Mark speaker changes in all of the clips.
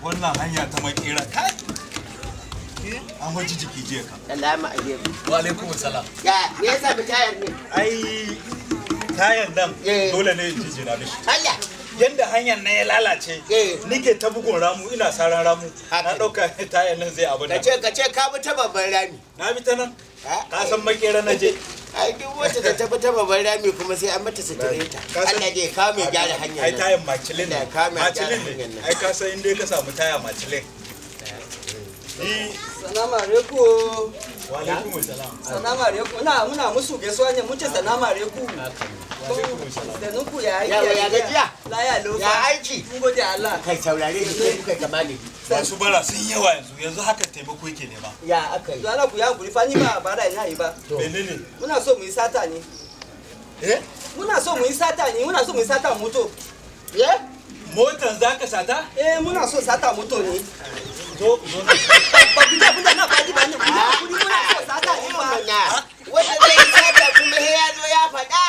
Speaker 1: Wannan hanya ta Makera, kai, an waji jiki jiya ka.
Speaker 2: Salamu alaikum.
Speaker 1: Wa alaikum salam.
Speaker 2: Ya, me yasa mu tayar ne?
Speaker 1: Ai tayan nan dole ne in jijjira mishi.
Speaker 2: Allah.
Speaker 1: Yanda hanyar nan ya lalace, nike ta bugun ramu, ina saran ramu, na ɗauka tayan nan zai abu
Speaker 2: Ka
Speaker 1: nan.
Speaker 2: ce ka ce ka bi ta babban rami.
Speaker 1: Na bi ta nan, ka san Makera na je.
Speaker 2: Ai duk wacce ta tafi ta babban rami kuma sai an mata sutureta.
Speaker 1: Ka san-
Speaker 2: Allah dai ka mai gyara hanyar
Speaker 1: Ai
Speaker 2: nan.
Speaker 1: tayan Michelin ne.
Speaker 2: Allah ya kame gyara
Speaker 1: Michelin
Speaker 2: hanyar
Speaker 1: ne.
Speaker 2: nan.
Speaker 1: Ai ka san inda ka samu taya Michelin ni.
Speaker 3: Salamu alaikum.
Speaker 1: Wa alaikum salam.
Speaker 3: Salamu alaikum. Muna musu gaisuwa ne, mun ce salamu alaikum. Sannu ku, ya aiki?
Speaker 2: Ya gajiya?
Speaker 3: Laya lofa.
Speaker 2: Ya aiki?
Speaker 3: Mun gode Allah.
Speaker 2: Kai, saurare shi, kai kuka kama ne.
Speaker 1: Masu bara sun yawa yanzu, yanzu haka taimako yake nema.
Speaker 2: Ya aka yi?
Speaker 3: To Allah ku ya hankuri fa, ni ba bara ina yi ba.
Speaker 1: Menene?
Speaker 3: Muna so mu yi sata ne.
Speaker 1: Eh?
Speaker 3: Muna so mu yi sata ne, muna so mu yi sata moto.
Speaker 2: Ye?
Speaker 1: Motan zaka sata?
Speaker 3: Eh, muna so sata moto ne.
Speaker 1: Zo zo nan.
Speaker 3: Ba ku ji abin da na faɗi ba ne, ku yi hankuri, muna so sata ne fa.
Speaker 2: Mana. Wanda zai yi sata kuma sai ya zo ya faɗa.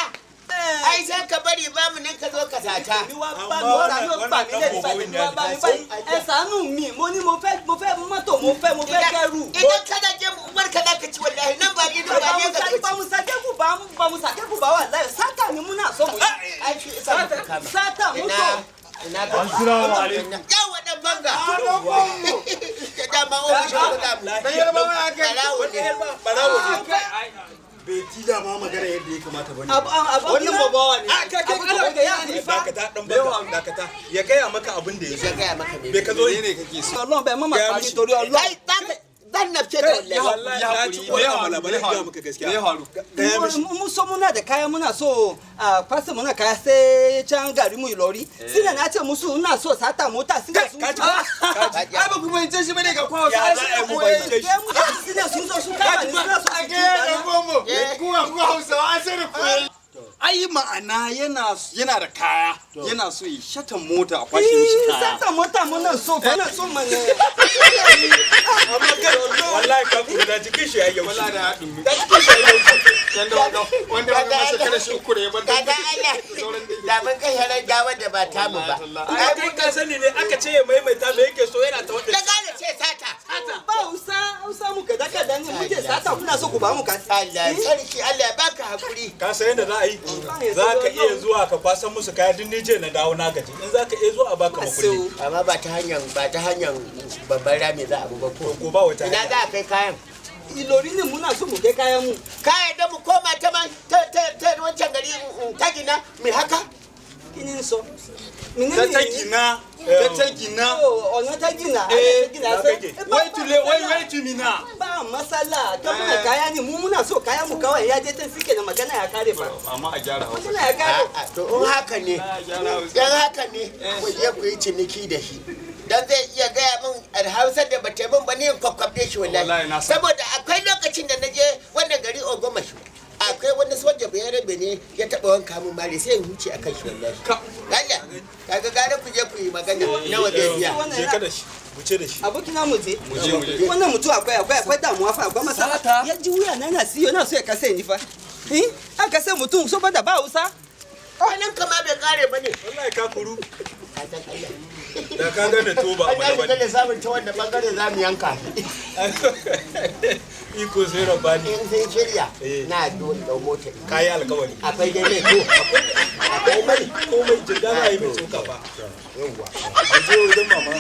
Speaker 2: Ai sai ka bari ba mu nan ka zo ka sata.
Speaker 3: Mi wá bá mi wá mi ó bà mí lẹ́nu bá mi wá bá mi bá ẹ ṣàánú mi, mo ní mo fẹ́ mọ́tò, mo fẹ́ kẹ́rù.
Speaker 2: Idan kana je uwar ka za ka ci, wallahi nan ba ni ba ne ka
Speaker 3: Ba
Speaker 2: ci.
Speaker 3: mu sake ku ba, ba mu sake ku ba, wallahi sata ne muna so mu yi.
Speaker 2: Ai shi isa muka kama.
Speaker 3: Sata
Speaker 2: Ina
Speaker 3: moto.
Speaker 2: ina ka.
Speaker 1: Assalamu alaikum.
Speaker 2: Yawa dan banga. Da dama ofishin ku da mu.
Speaker 1: Dan Yarbawa ya kai.
Speaker 2: Barawo ne.
Speaker 1: Barawo ne. Bai ji dama magana yadda ya kamata ba ne.
Speaker 3: Abu abu.
Speaker 4: Wannan babawa ne.
Speaker 1: A kai kai
Speaker 3: Abu da ya ni fa.
Speaker 1: Dakata dan baka, dakata. Ya gaya maka abin da ya
Speaker 2: Ya
Speaker 1: zo.
Speaker 2: gaya maka me.
Speaker 1: Bai ka zo yi?
Speaker 4: Ne kake so?
Speaker 3: Ọlọ́run bẹ́ẹ̀ mọ́ màá
Speaker 1: Gaya
Speaker 3: parí
Speaker 1: mishi.
Speaker 3: torí Ọlọ́run.
Speaker 2: Kai zaka zan nafce ka wallahi.
Speaker 1: Wallahi na ci
Speaker 4: Me ya
Speaker 1: ƙwallon
Speaker 4: faru?
Speaker 1: amala, bari in gaya maka gaskiya.
Speaker 4: Me ya faru?
Speaker 1: Gaya mishi.
Speaker 3: Mun so muna da kaya, muna so a fasa muna kaya sai can gari mu Ilori. Sina na ce musu ina so sata mota, sina sun
Speaker 1: Ka ji ba? Ka ji.
Speaker 4: Ai ba ku fahimce shi bane ga kwa
Speaker 1: Ya
Speaker 4: Hausa.
Speaker 1: za a yi mu fahimce shi?
Speaker 3: Sina sun zo sun kama ni, suna so
Speaker 4: A
Speaker 3: su
Speaker 4: ga ya
Speaker 3: ci.
Speaker 4: gomo. Kuma ku Hausawa an sai da ku. Ai ma'ana yana da kaya, yana so ya shata mota a kwashe mishi kaya.
Speaker 3: Sata mota muna so fa, na so mana.
Speaker 1: Amma kai wallahi ka kula da jikin shi ya yaushi.
Speaker 4: Wallahi da haɗin mu.
Speaker 1: Da jikin shi ya yaushi.
Speaker 4: Wanda wanda masa kada shi uku da ya bar.
Speaker 2: Kaga Allah da mun kai harar gawar da ba tamu ba.
Speaker 1: Ai kai ka sani ne aka ce ya maimaita me yake so, yana ta wanda.
Speaker 2: Da gane ce sata.
Speaker 3: Ba Hausa, Hausa mu kada kada ne muke sata, kuna so ku ba mu ka.
Speaker 2: Allah sarki, Allah ya baka hakuri.
Speaker 1: Ka san yadda za a yi? Za ka iya zuwa ka kwasan musu kaya duk, ni je na dawo na gaji. In za ka iya zuwa a baka makulli.
Speaker 2: Amma ba ta hanyar babban rami za a bi ba ko?
Speaker 1: Ko ba wata
Speaker 2: Ina
Speaker 1: hanya.
Speaker 2: za a kai kayan?
Speaker 3: Ilori ne muna so mu kai kayan mu.
Speaker 2: Kayan da mu koma ta ma ta ta ta wancan gari ta gina mai haka?
Speaker 3: Kí ni n sọ?
Speaker 4: Ta ta gina, ta ta gina.
Speaker 3: Ọ̀nà ta gina.
Speaker 4: Eh,
Speaker 3: Ta gina
Speaker 1: na
Speaker 3: sai.
Speaker 1: kake.
Speaker 4: Wai tule wai wai tumina.
Speaker 3: Ba masala, ka muna kaya ne, mu muna so kaya mu kawai, ya je can suke da magana ya kare fa.
Speaker 4: Amma a gyara Hausa.
Speaker 3: Magana ya kare.
Speaker 2: A'a, to in haka ne, yan haka ne, ku je ku yi ciniki da shi. Dan zai iya gaya min Hausar da bata min ba ne in kwakwabde shi wallahi.
Speaker 4: Wallahi na san.
Speaker 2: Saboda akwai lokacin da na je wannan gari Ogomashu. Akwai wani soja Bayarabe ne ya taɓa wanka min mari, sai in huce akan shi wallahi. Allah, kaga gara ku je ku yi magana nawa zai biya.
Speaker 1: Je ka da shi. Wuce da shi.
Speaker 3: Abokina, mu je.
Speaker 4: Mu je, mu je.
Speaker 3: Wannan mutum akwai damuwa fa, akwai masala. Ya ji wuya na na siyo na so ya kase ni fa. Eh, an kase mutum saboda ba Hausa.
Speaker 2: Wannan kama bai kare ba ne.
Speaker 1: Wallahi ka kuru.
Speaker 2: Ka san Allah.
Speaker 1: Da ka gane to ba
Speaker 2: An
Speaker 1: amala
Speaker 2: tashi
Speaker 1: bane.
Speaker 2: kada samun ta wanda bangare za mu yanka.
Speaker 1: Iko sai rabani.
Speaker 2: In sun shirya
Speaker 1: Eh.
Speaker 2: na zo in dau mota.
Speaker 1: Ka yi alkawari.
Speaker 2: Akwai dai mai ko? Akwai mai?
Speaker 1: Komai jirga za a yi mai tsoka fa.
Speaker 2: Yawwa.
Speaker 1: A je wajen mama.